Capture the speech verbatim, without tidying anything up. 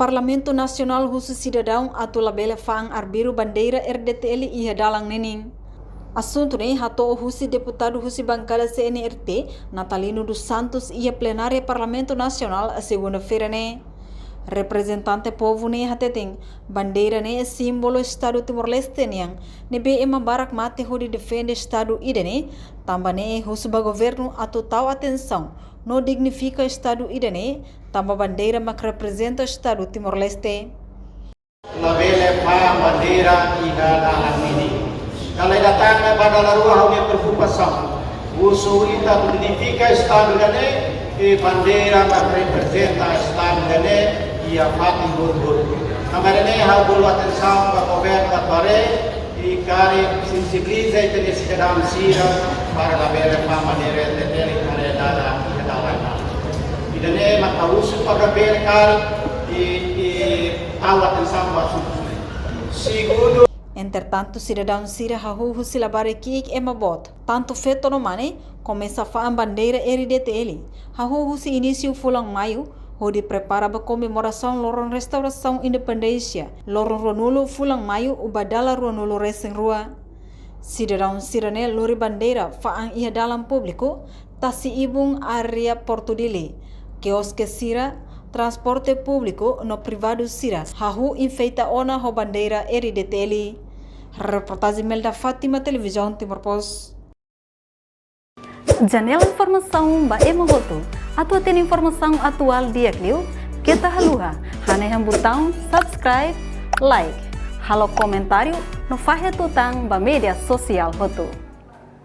Parlamentu Nasionál husu sidadaun atu labele fa'an arbiru bandeira R D T L iha dalan ninin. Asuntu ne'e hato'o husi deputadu husi bankada C N R T, Natalino dos Santos, iha plenária Parlamentu Nasionál, segunda-feira ne'e. Reprezentante povu ne'e hateten, bandeira ne'e símbolu Estadu Timor-Leste nian, ne'ebé ema barak mate hodi defende Estadu ida-ne'e, tanba ne'e husu ba governu atu tau atensaun no dignifika Estadu ida-ne'e, tanba bandeira mak reprezenta Estadu Timor-Leste. Labele fa'an bandeira iha dalan ninin. Dala ida tan ba dala rua ha'u-nia preokupasaun. Husu ita atu dignifika Estadu ida-ne'e, i bandeira mak reprezenta Estadu ida-ne'e iha fatin hotu-hotu. Tanba ne'e ha'u bolu atensaun ba governu atu haree, i karik sensibiliza ita-nia sidadaun sira para labele fa'an bandeira R D T L iha dalan, iha dalan. Ida-ne'e mak ha'u husu para labele karik i, i tau atensaun ba asuntu ne'e. Segundu. Entretantu, sidadaun sira hahú husi labarik ki'ik ema boot, tantu feto no mane, komesa fa'an bandeira R D T L, hahú husi inísiu fulan Maiu, hodi prepara ba komemorasaun loron restaurasaun independénsia, loron ruanulu fulan Maiu, ba dala ruanulu-resin-rua. Sidadaun sira-ne'e lori bandeira fa'an iha dalan públiku, tasi-ibun, área Portu Dili, kioske sira, transporte públiku no privadu sira hahú enfeita ona ho bandeira R D T L. Reportajen Melda Fátima, Televizaun Timor Post. Janela informasaun ba ema hotu. Atu hatene informasaun atuál di'ak liu, keta haluha hanehan butaun subscribe, like, halo komentáriu no fahe tutan ba média sosiál hotu.